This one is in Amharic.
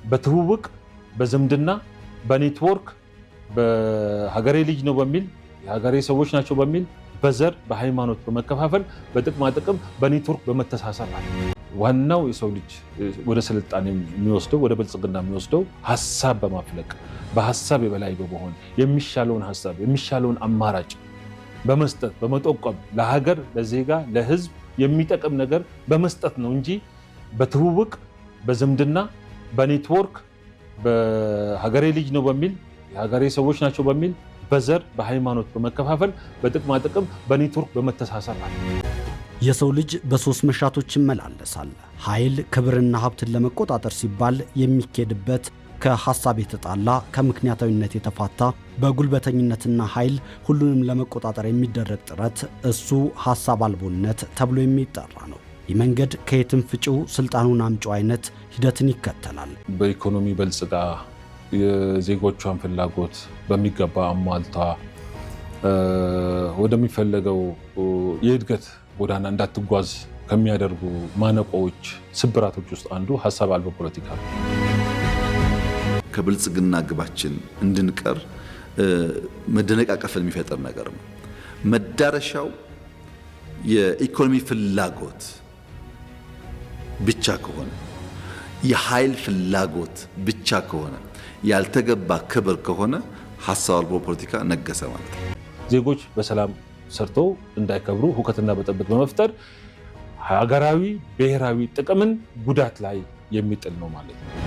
በትውውቅ፣ በዝምድና፣ በኔትወርክ፣ በሀገሬ ልጅ ነው በሚል፣ የሀገሬ ሰዎች ናቸው በሚል፣ በዘር፣ በሃይማኖት በመከፋፈል፣ በጥቅማ ጥቅም፣ በኔትወርክ በመተሳሰር አለ። ዋናው የሰው ልጅ ወደ ስልጣኔ የሚወስደው፣ ወደ ብልጽግና የሚወስደው ሀሳብ በማፍለቅ፣ በሀሳብ የበላይ በመሆን፣ የሚሻለውን ሀሳብ፣ የሚሻለውን አማራጭ በመስጠት፣ በመጠቆም፣ ለሀገር፣ ለዜጋ፣ ለሕዝብ የሚጠቅም ነገር በመስጠት ነው እንጂ በትውውቅ፣ በዝምድና፣ በኔትወርክ፣ በሀገሬ ልጅ ነው በሚል፣ የሀገሬ ሰዎች ናቸው በሚል፣ በዘር፣ በሃይማኖት በመከፋፈል፣ በጥቅማ ጥቅም፣ በኔትወርክ በመተሳሰር አለ። የሰው ልጅ በሦስት መሻቶች ይመላለሳል። ኃይል፣ ክብርና ሀብትን ለመቆጣጠር ሲባል የሚኬድበት ከሐሳብ የተጣላ፣ ከምክንያታዊነት የተፋታ፣ በጉልበተኝነትና ኃይል ሁሉንም ለመቆጣጠር የሚደረግ ጥረት እሱ ሐሳብ አልቦነት ተብሎ የሚጠራ ነው። ይህ መንገድ ከየትም ፍጪው ስልጣኑን አምጪው አይነት ሂደትን ይከተላል። በኢኮኖሚ በልጽጋ፣ የዜጎቿን ፍላጎት በሚገባ አሟልታ ወደሚፈለገው የእድገት ጎዳና እንዳትጓዝ ከሚያደርጉ ማነቆዎች፣ ስብራቶች ውስጥ አንዱ ሀሳብ አልባ ፖለቲካ ነው። ከብልጽግና ግባችን እንድንቀር መደነቃቀፍን የሚፈጥር ነገር ነው። መዳረሻው የኢኮኖሚ ፍላጎት ብቻ ከሆነ፣ የኃይል ፍላጎት ብቻ ከሆነ፣ ያልተገባ ክብር ከሆነ ሀሳብ አልቦ ፖለቲካ ነገሰ ማለት ነው። ዜጎች በሰላም ሰርተው እንዳይከብሩ ሁከትና ብጥብጥ በመፍጠር ሀገራዊ ብሔራዊ ጥቅምን ጉዳት ላይ የሚጥል ነው ማለት ነው።